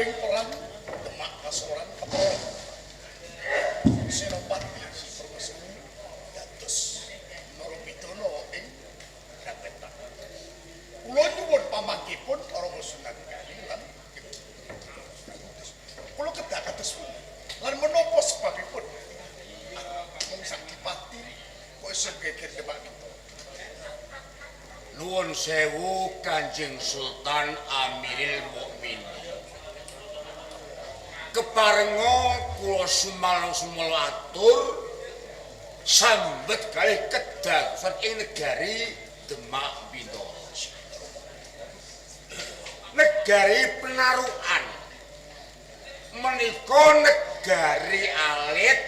Ing perang Demak kasoran kepala Senopati Permesuri dados Narapidana ing Rapetan. Kula nyuwun pamanggihipun Rama Sunan Kali lan kula kedah kados pundi lan menapa sebabipun mung sak dipati kok iso geger Demak kita. Nuwun sewu Kanjeng Sultan Amiril Mukminin. Keparenga kula sumala-sumala atur sambet kalih kedadosan ing negari Demak Bintara. Negari penarukan menika negari alit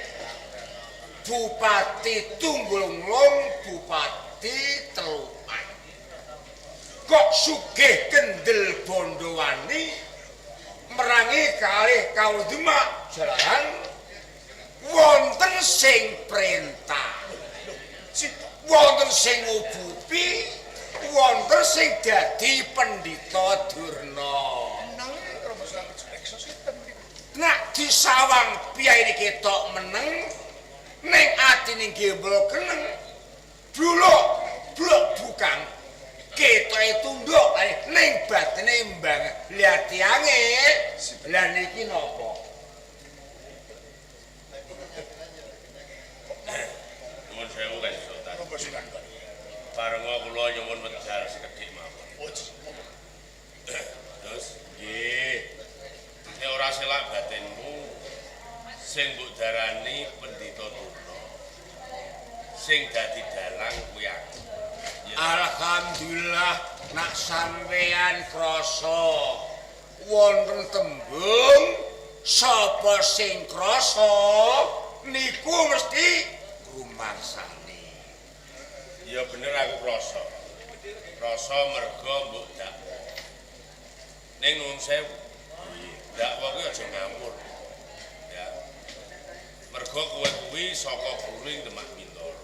Bupati Tunggulwulung, Bupati Telukan. Kok sugih kendel Bondowani merangi kalih kawula Demak jalaran wonten sing perintah, wonten sing ngubupi, wonten sing dadi pendhita Durna. Nanging Rama Sunan Reksa sinten mriku? Nak disawang piyai ketok meneng ning atine gembol keneng bluluk bluk bukang ketoke tunduk ning batine mbang lihat tiange. Lah niki napa? Nuwun sewu Kanjeng Sultan. Rama Sunan Kali. Parenga kula nyuwun wekdal sekedhik mawon. Oh, Terus nggih. Nek ora selak batinmu sing mbok darani Pendhita Durna sing dadi dalang kuwi aku. Ya. Alhamdulillah nak sampean krasa wonten tembung sapa sing krasa niku mesti rumangsane. Ya bener aku krasa. Krasa merga mbok dakwa. Ning nuwun sewu. Dakwa kuwi aja ngawur. Ya. Merga kowe kuwi saka guru ing Demak Bintara.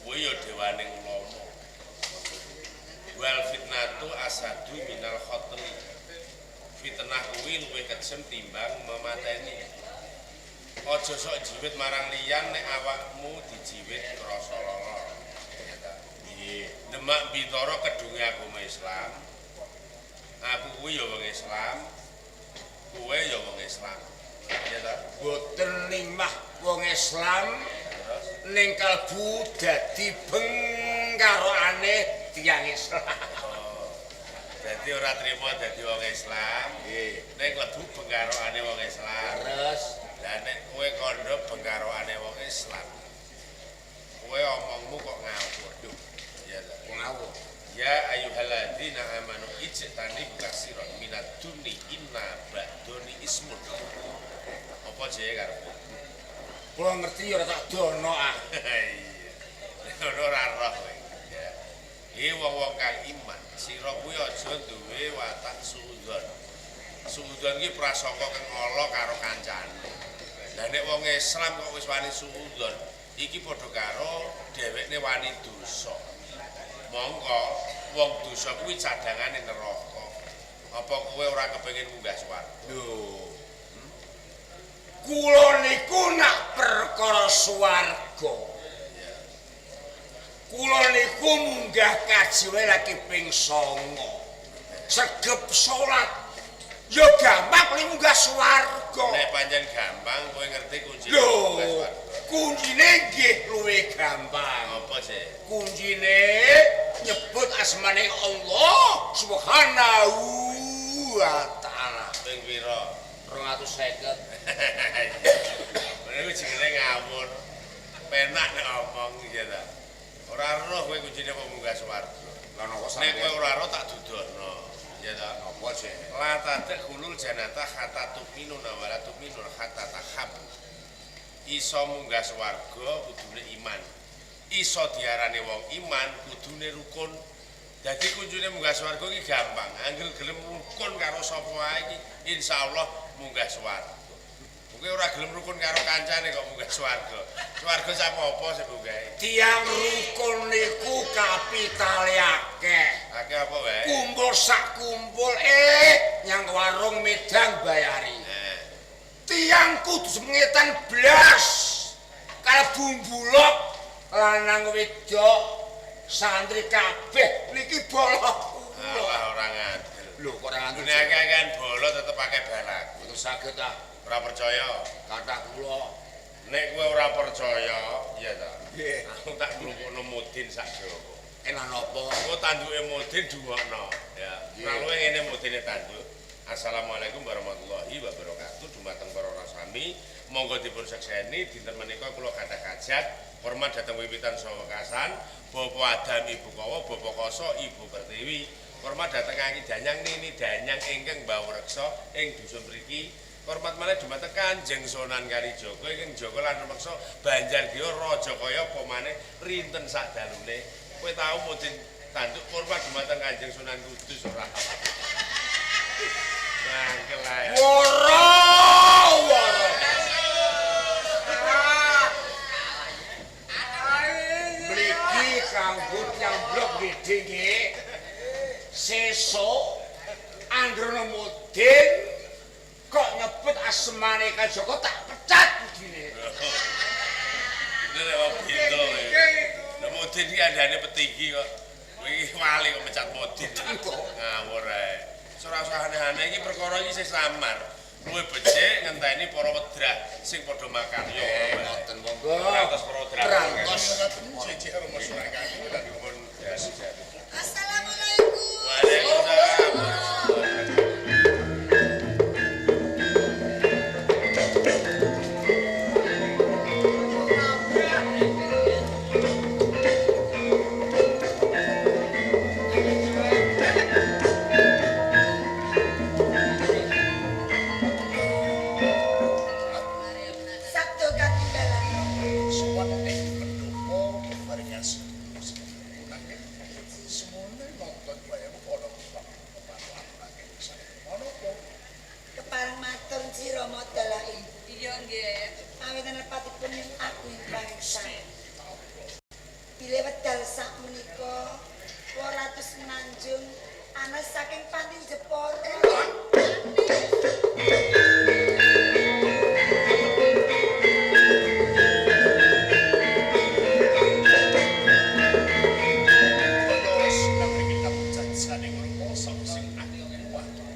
Kowe ya dewaning ulama. Wal fitnatu asadu minal khatli. Fitnah kuwi luwih kejem timbang memateni. Aja sok jiwit marang liyan nek awakmu dijiwit krasa lara. Ya ta? Nggih. Demak Bintara kedunge agama Islam. Aku kuwi ya wong Islam. Kowe ya wong Islam. Ya ta? Boten limah wong Islam Terus ning kalbu dadi bengkarokane tiyang Islam. Dadi ora trima dadi wong Islam. Nggih. Ning klebu bengkarokane wong Islam. Terus Lah nek kowe kandha bengkarokane wong Islam, kowe omongmu kok ngawur. Duh, Ya ta? ngawur. Ya ayyuhalladzina amanu ijtanibu katsiran minad dunni inna ba'doni ismun. Apa jeke karepe? Kula ngerti ora tak dono ah. Iya. Nek ora roh kowe. Ya. Iki wong-wong kang iman, sira kuwi aja duwe watak suudzon. Suudzon iki prasangka kang ala karo kancane. Lah nek wong Islam kok wis wani suudzon, iki padha karo dhewekne wani dosa. Mongko wong dosa kuwi cadhangane neraka. Apa kowe ora kepengin munggah swarga? Lho. Kula niku nak perkara swarga. Kula niku munggah kaji wae lagi ping 9. Sregep salat. Ya gampang kula munggah swarga. Nek pancen gampang kowe ngerti kuncine Lho, munggah swarga. Kuncine nggih luwih gampang. Apa sih? Kuncine nyebut asmane Allah Subhanahu wa taala. Ping pira? 250. Ngene kuwi jenenge ngawur. Penak nek omong ya ta. Ora roh kowe kuncine apa munggah swarga. Lah napa Nek kowe ora roh tak dudono. Ya ta. Napa sih? La tadkhulul jannata hatta tu'minuna wa la tu'minuna hatta tahabbu. Iso munggah swarga kudune iman. Iso diarani wong iman kudune rukun. Dadi kuncine munggah swarga iki gampang. Angger gelem rukun karo sapa wae iki insyaallah munggah swarga. Kowe ora gelem rukun karo kancane kok munggah swarga. Swarga sapa apa sing munggahe? Tiyang rukun niku kapitale akeh. Akeh apa wae? Kumpul sak kumpul nyang warung Medang bayari. Tiyang kudu mengetan blas. Kalebu mbulok lanang wedok santri kabeh niki bolo kula. Alah ora ngandel. Lho kok ora ngandel? Gune akeh-akehan bolo tetep akeh balak. Mboten saged ah. Ora percaya. Kathah kula. Nek kowe ora percaya, iya ta? Nggih. Aku tak ngrungokno Mudin sak Jawa. Enak napa? Engko tanduke Mudin duwokno, ya. Nggih. Ora luwe ngene Mudine tanduk. Assalamualaikum warahmatullahi wabarakatuh. Dumateng para rasami, monggo dipun sekseni dinten menika kula gadah kajat hormat dhateng wiwitan saha wekasan, Bapak Adam Ibu Kawa, Bapak Koso, Ibu Pertiwi. Hormat dhateng Aki Danyang Nini Danyang ingkang mbawreksa ing dusun mriki. Hormat malih dumateng Kanjeng Sunan Kalijaga ingkang jaga lan rumeksa Banjargya Raja Kaya apa maneh rinten sadalune. Kowe tau mudin tanduk hormat dumateng Kanjeng Sunan Kudus ora? Mangkel ae. Woro, woro. Mriki kanggo tiyang blok gedhe nggih. Sesuk anggere mudin kok nyebut asmane Kajaka tak pecat budine. Bener wong beda kowe. Lah mudin iki andane petinggi kok. Kowe iki wali kok mecat mudin. Ngawur ae. Ora usah aneh-aneh iki perkara iki sing samar. Luwih becik ngenteni para wedrah sing padha makarya. Ngoten monggo. Rantos para wedrah. Rantos. Siji karo Mas Sunan Kali lan Pun jasi-jasi. Assalamualaikum. Waalaikumsalam. Sabdo katinggalan. Sowan ing pendopo barengan sedulur nanging semune nonton wayang ana apa Kepareng matur Nyi Rama dalah ibu. Iya nggih. Awitan lepatipun ing aku ing pangeksan. Bilih wedal sak menika 200 menanjung ana saking Panti Jepara. Terus nang mriki kapujan ing rupa sapa sing aku waduh.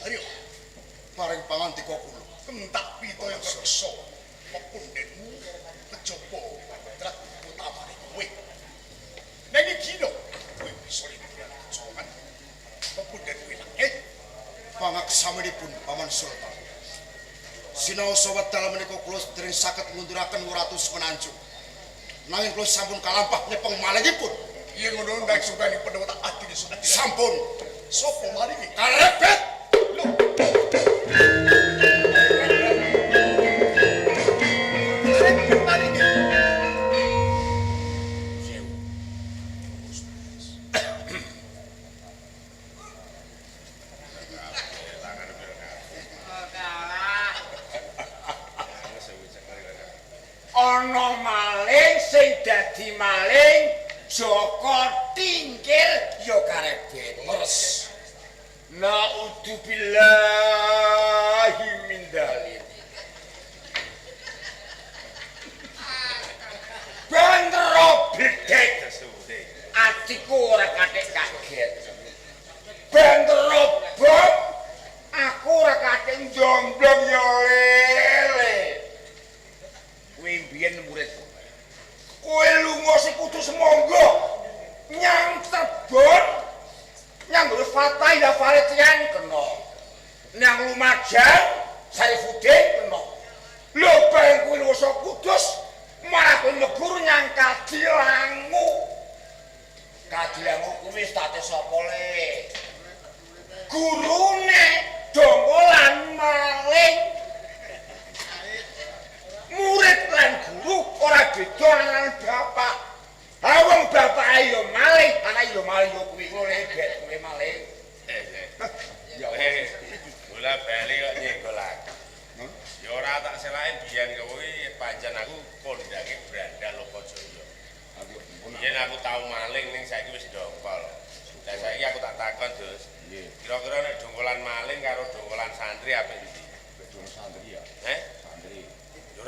Ayo, Paring pangandika kula. Kentak pitoyo reksa pepundhenmu kejaba trak utamane kowe. Nanging gino kowe bisa liburan kecolongan pepundhenmu ilang. Pangaksaminipun Paman Sultan. Sinaosa wekdal menika kula dereng saged ngunduraken 200 menanjung. Nanging kula sampun kalampah nyepeng malingipun. Yen ngono ndang sukani pendowo tak adine Sunan. Sampun Sopo maringi? karebet. Lho. Karebet maringi. Sewu. Ana maling sing dadi maling Jaka Tingkir ya karebet. Leres. Naudzubillahi min dzalik. Bentro bledek atiku ora kathik kaget. Bentro bom aku ora kathik njomblong ya lele. Kowe mbiyen muridku. Kowe lunga sing kudu semangga nyang Trebon nyang Fatah ya Faretian kena. Nyang Lumajang Sarifudin kena. Lho bareng kuwi lunga Kudus malah kowe nyegur nyang Kadilangu. Kadilangu kuwi state sapa le? Gurune dongkolan maling. Murid lan guru ora beda lan bapak. Ha wong bapake ya maling, anake ya maling ya kuwi ngono lebet kowe maling. Ya bola bali kok nyenggol aku. Ya ora tak selake biyen kowe pancen aku kondange Brandal Lokajaya. Biyen aku tau maling.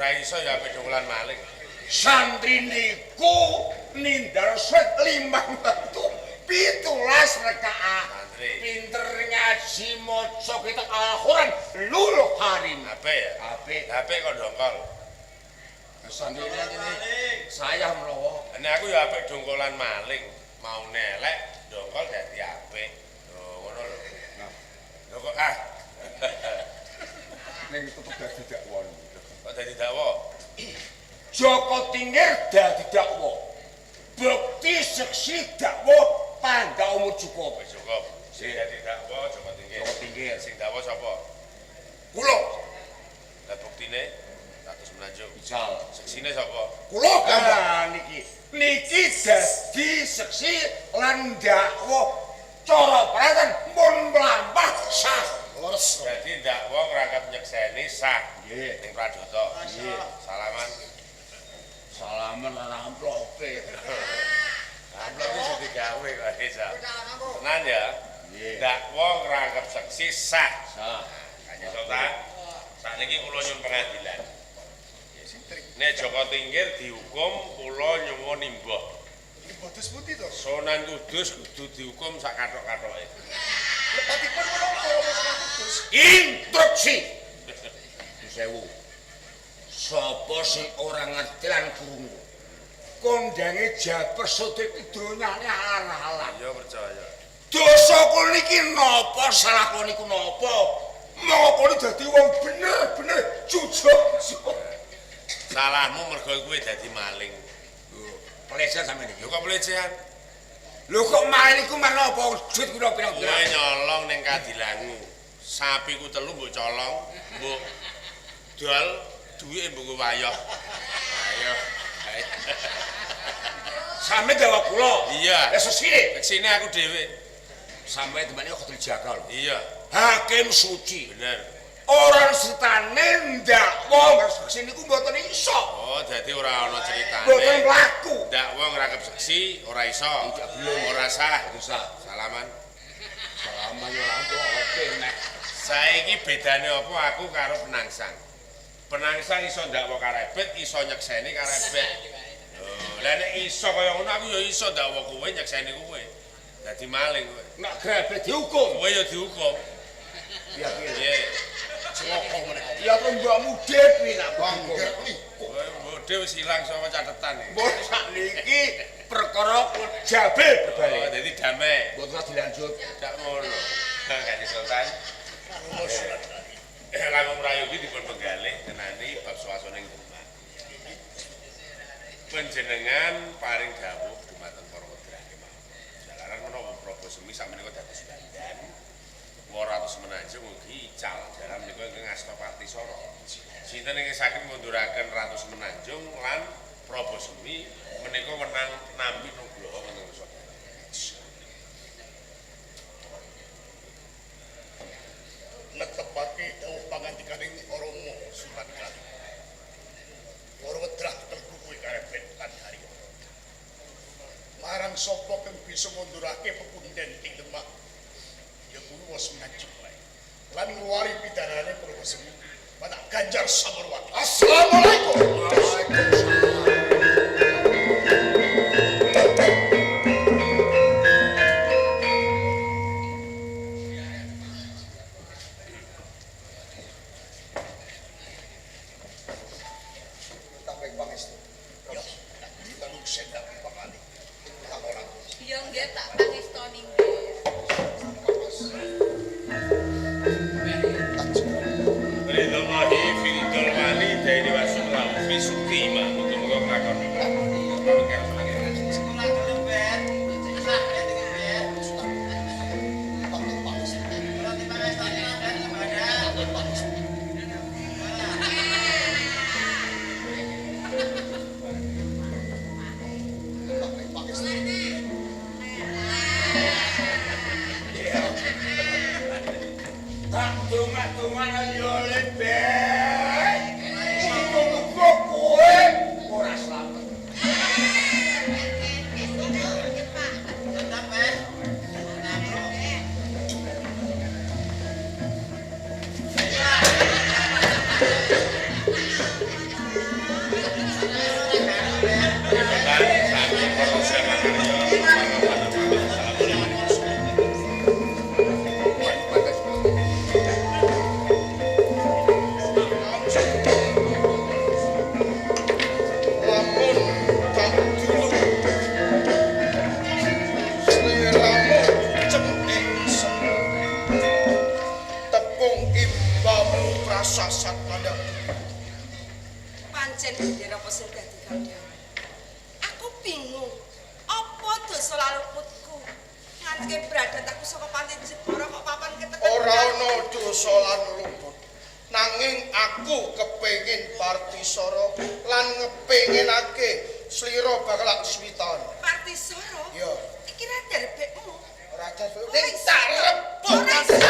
Ora iso ya apik dongkolan maling. Santri niku nindar salat 5 wektu 17 rakaat. Santri. Pinter ngaji maca kitab Al-Qur'an luluh harim. Apik ya? Apik. Apik kok dongkol. Santri ini saya menawa. Nek aku ya apik dongkolan maling, mau nelek dongkol dadi apik. Lho ngono lho. Nah. Lho kok ah. Ning tetep dadi dakwa. Kok dadi dakwa? Joko Tingkir dadi dakwa. Bukti seksi dakwa pandak umur cukup. Wis cukup. Sing dadi dakwa Joko Tingkir. Joko Tingkir. Sing dakwa sapa? Kula. Lah buktine 100 Menanjung. Ical. Seksine sapa? Kula gambar niki. Niki dadi seksi lan dakwa cara peratan pun mlampah sah. Leres. Dadi dakwa ngrangkap nyekseni sah. Nggih. Ning Pradata. Nggih. Salaman. Salaman lan amplope. Amplop iki sing digawe kok iso. Tenan ya. Nggih. Dakwa ngrangkep seksi sah. Sah. Kanjeng Sultan. Sakniki kula nyuwun pengadilan. Nek Joko Tingkir dihukum kula nyuwun imbuh. Imbuh dos pundi to? Sunan Kudus kudu dihukum sak kathok-kathoke. Lepatipun menapa Romo Sunan Kudus? Instruksi. Sewu. Sapa sing ora ngerti lan krungu? Kondange Japer Sodik donyane halal. Iya percaya. Dosa kula niki napa, salah kula niku napa? Monggo kula dadi wong bener-bener jujur. Salahmu mergo kowe dadi maling. Pelecehan sampeyan iki. Lho kok pelecehan? Lho kok maling iku marang apa? Duit kula pira-pira? Kowe nyolong ning Kadilangu. Sapiku telu mbok colong, mbok dol duwike mbok nggo wayoh. Ayo. Sampe dawa kula. Iya. Lah sesine. Seksine aku dhewe. Sampe temane kok dijaga lho. Iya, Hakim suci. bener. Orang setane ndakwa saksi niku mboten iso. Oh, dadi ora ana ceritane. Mboten mlaku. Ndakwa ngrangkep seksi ora iso. Tidak, belum. Ora sah. Sah. Salaman. Salaman yo oke nek. Saiki bedane apa aku karo penangsang? Penangsang iso ndakwa karebet, iso nyekseni karebet. Lho, lah nek iso kaya ngono aku ya iso ndakwa kowe nyekseni kowe. Dadi maling kowe. Nek grebet dihukum. Kowe ya dihukum. Ya piye? Piye? Celaka menika. Ya kok mbokmu dhewe nak Bangger li. Kowe mbok wis ilang saka catetan iki. Mbok sakniki perkara jabel Oh, berbalik. dadi damai. Mboten usah dilanjut. Dak ngono. Kanjeng Sultan. Langkung prayogi dipun penggalih ngenani bab swasana ing Demak. Panjenengan paring dawuh dumateng para wedrah kemawon. Jalaran menapa Prabu Semi sakmenika dados dandan. 200 Menanjung ugi ical jaran menika ingkang asta Pati Sora. Sinten ingkang saged ngunduraken Ratu Semenanjung lan Prabu Semi menika wenang nampi nugroho wonten Nusantara. Netepake dawuh pangandikaning Rama Sunan Kali. Para wedrah telku kuwi karebet lan Haryo. Marang sapa kang bisa ngundurake pepunden ing Demak? Ya kuwi wis Semenanjung wae. Lan ngluwari pidanane Prabu Semi manak Ganjar Samarwati. Assalamualaikum. Waalaikumsalam. Tambah pangestu. Ya, telung sendak pangali. Laporan. Ya nggih tak pangestoni nggih. Ridhollahi fi ridhol wali daini wa sukra fi sukima. Muga-muga kelakon. Tak donga-dongane yo lebeh. Muga-muga kowe ora slamet. Selametke bradat aku saka panti Jepara kok papan ketekan. Ora ana dosa lan luput. Nanging aku kepengin Partisara lan ngepinginake slira bakal switana. Partisara? Iya. Iki ra darbekmu. Ora darbek. Ning tak rebut. Ora iso.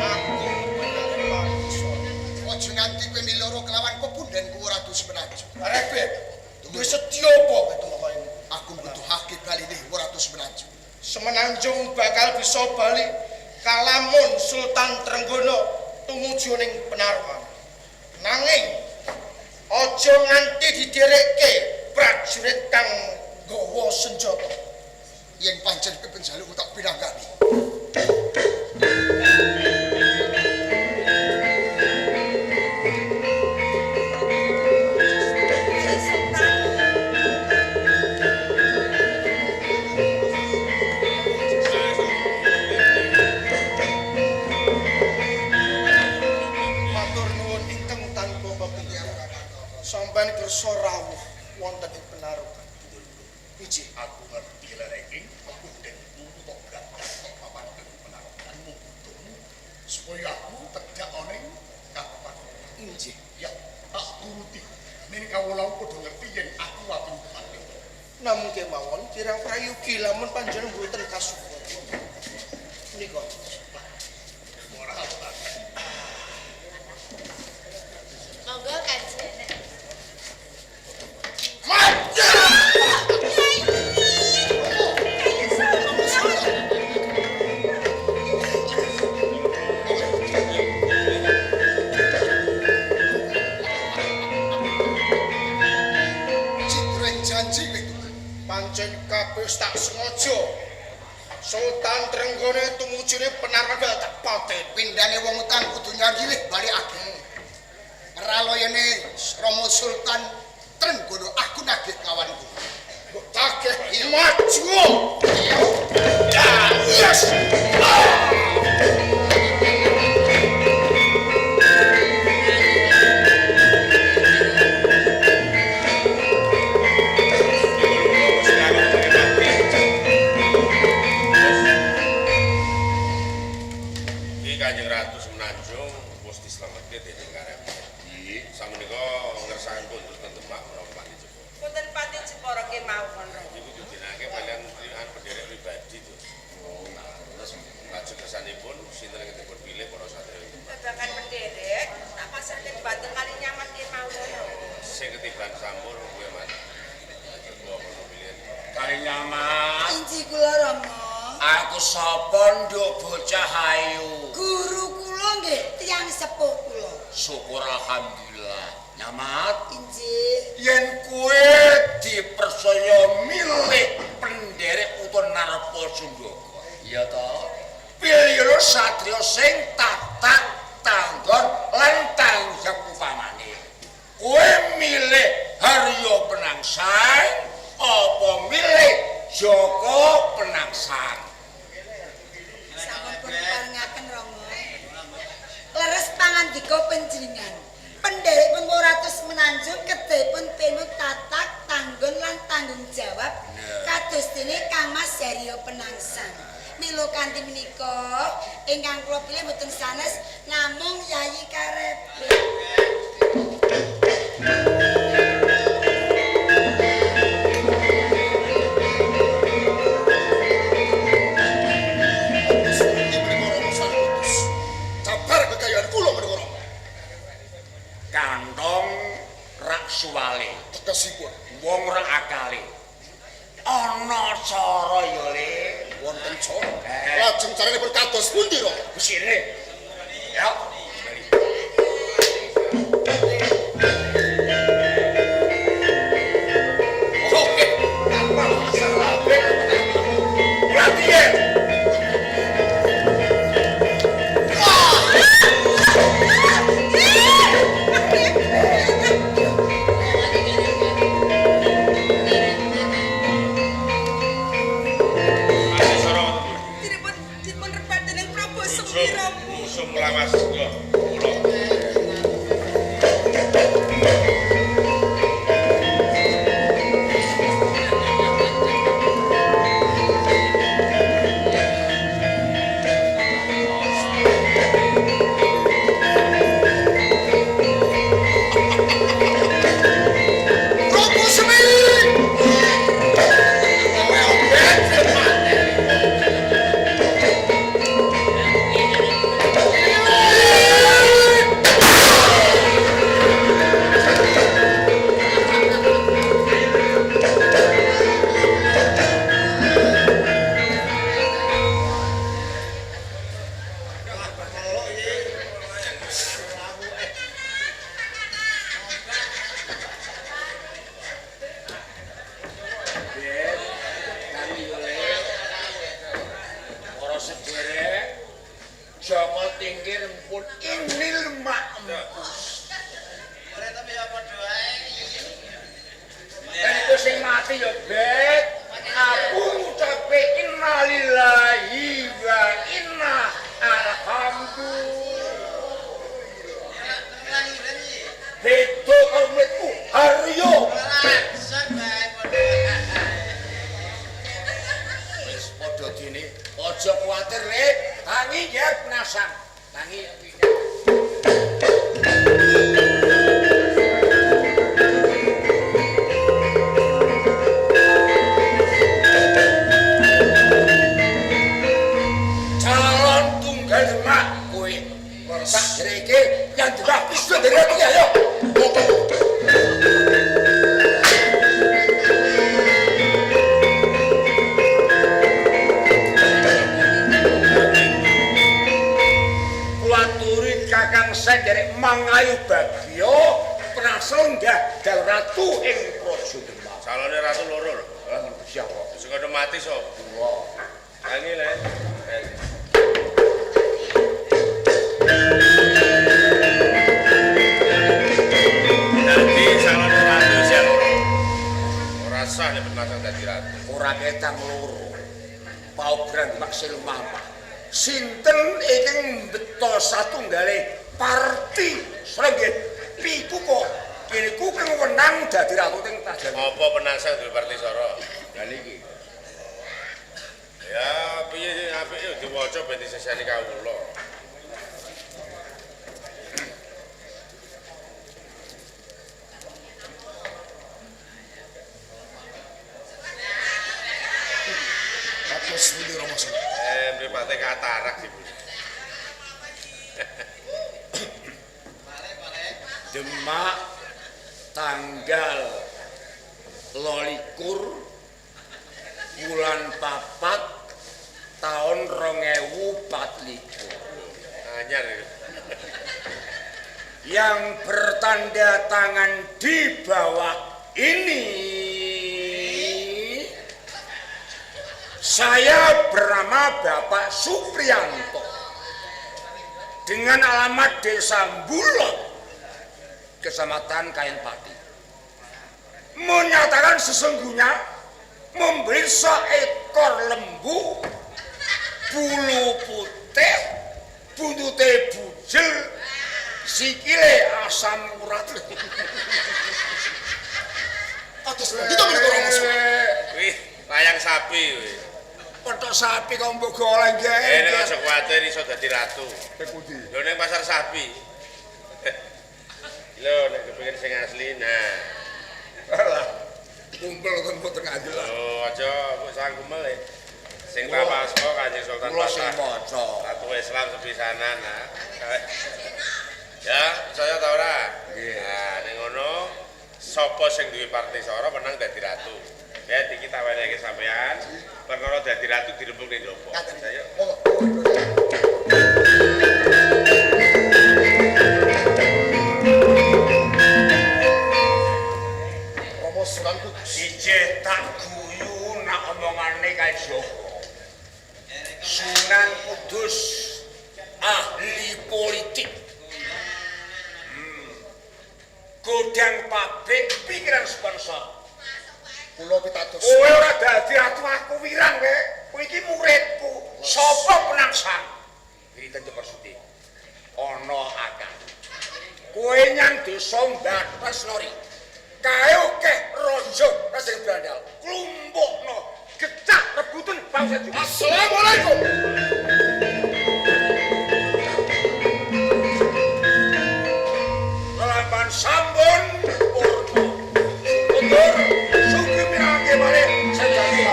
Aku kepengin Partisara. Aja nganti kowe miloro kelawan pepundhenku Ratu Semenanjung. Rebek, duwe setya apa ketemu kaya ini? Aku mbutuhake baline Ratu Semenanjung. Semenanjung bakal bisa bali kalamun Sultan Trenggono tumuju ning penaruhan. Nanging aja nganti didherekke prajurit kang nggawa senjata. Yen pancen kowe penjalukku tak pinanggani. Sultan. Matur nuwun ingkang tanpa pepindhan. Sampeyan kersa rawuh wonten ing penaruhan. Iji, Aku ngerti lereng pepundhenku kok bradat kok papan penaruhan mung supaya aku tegak ana ing kabupaten. injih. Ya, tak turuti. Ning kawula padha ngerti yen aku waping tepat. Namung kemawon kirang prayogi lamun panjenengan mboten kasuka. Menika. Ora apa. Monggo Kanjeng. Mati! Citra janji kowe itu. Pancen kabeh tak sengaja. Sultan Trenggana tumujune penaruhan bakal tak paten. Pindhane wong utang kudu nyalih balikake. Raloyene Rama Sultan Trenggono aku nagih kawanku. Mbok tagih maju. Ya, yes. Iki Kanjeng Ratu Semenanjung wis dislametke dening Karebet. Samenika ngersakaken kundur ten Demak menapa Panti Jepara. Wonten panti Jepara kemawon Rama. Iku didinake kalian trian penderek pribadi to. Oh, lajeng kersanipun sinten ingkang dipun pilih para satriya ing Demak. Babagan penderek tak pasrahke dhumateng kali nyaman kemawon Rama. Sing ketiban sampur kuwi Mas. Lajeng kula kono pilihan. Kali nyaman. Inji kula Rama. Aku sapa nduk bocah ayu. Guru kula nggih tiyang sepuh kula. Syukur alhamdulillah. Nyamat. Injih. Yen kowe dipercaya milih penderek utawa narpa Sundaka. Iya to? Pilih satriya sing tatak tanggon lan tanggung jawab upamane. Kowe milih Haryo Penangsang apa milih Joko Penangsang? Sampun pun parengaken Rama. Leres pangandika panjenengan. Penderek pun Ratu Semenanjung kedahipun penut tatak tanggon lan tanggung jawab kados dene Kang Mas Haryo Penangsang. Mila kanthi menika ingkang kula pilih mboten sanes namung Yayi Karebet. Seperti menika Rama Sarputus. Cabar kekayaan kula menika Rama. Kantong rak suwale, Tegesipun wong rak akale. Ana cara ya Le. wonten cara. Lajeng caranipun kados pundi Rama? Wis rene. Ya, bali. Oke, apa masalah? Latihan. Masih sora wonten pundi? Dipun dipun rebat dening Prabu Semi Rama. Musuh mlawas kula. Kula. Mak empus. Ora tapi ya padha ae. Nek iku sing mati ya, Bet. Aku ngucape innalillahi wa inna alhamdulillah. Beda karo muridku Haryo. Wis padha dene, aja kuwatir le, tangi ya penasan. Tangi. Calon tunggal Demak kowe. Tak jereke yang juga wis dari aku ya, ayo. Kulaturi Kakang Senderek Mangayu Bagyo prasenggah dal ratu ing Praja Demak. Calone ratu loro lho. Lah ngono siapa? Sing ana mati sapa? Kula. Tangi le. Dadi calone ratu isih loro. Ora sah nek penasan dadi ratu. Ora ketang loro. Paugeran Demak Silmamah. Sinten ingkang mbeta satunggale parti Srengge pikuko kene ku kang wenang dadi ratu ing Tajan. Apa penasan duwe parti sora? Lah niki. Ya piye sing apik yo diwaca ben diseseni kawula. Kados pundi Rama Sunan? Mripate katarak sih. Demak tanggal 22 bulan 4 tahun 2024. Anyar iki. Yang bertanda tangan di bawah ini saya bernama Bapak Supriyanto dengan alamat Desa Bulog, Kecamatan Kayen Pati, menyatakan sesungguhnya membeli seekor lembu bulu putih, buntute bujel, sikile asam urat. Kados pundi to menika Rama Sunan? Wih, layang sapi kuwi. Petok sapi kok mbok goleng Eh, nek aja kuwatir iso dadi ratu. Pundi? Lho ning pasar sapi. Lho nek kepengin sing asli nah. Alah, kumpul kok mboten ngandel. Lho aja mbok sangkumel e. Sing tapasko Kanjeng Sultan Kula sing Fatah. maca. Ratu Islam sepisanan nah. Ya, saya ta ora? Nggih. Nah, ning ngono sapa sing duwe parti sora menang dadi ratu. Ya iki tak wenehke sampean. Perkara dadi ratu dirembug ning njaba. Ayo. Rama Sunan Kudus. Ijeh tak guyu nak omongane kae Joko. Sunan Kudus ahli politik. Godang pabrik pikiran sponsor. Kula pitados. Kowe ora dadi ratu aku wirang kowe. Kowe iki muridku. Sapa penangsang? Wiritan Jepar Suti. Ana akal. Kowe nyang desa Mbates Lori. Kae akeh raja Raja Brandal. Klumpukno gecah rebuten bangsa Jawa. Assalamualaikum. Lelampahan sampun purna. Mundur sugih mirangke malih sejati.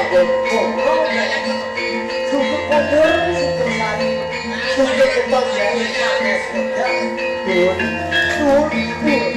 Sugih kondur sugih sari sugih kembang yai pakai sepeda dun dun dun.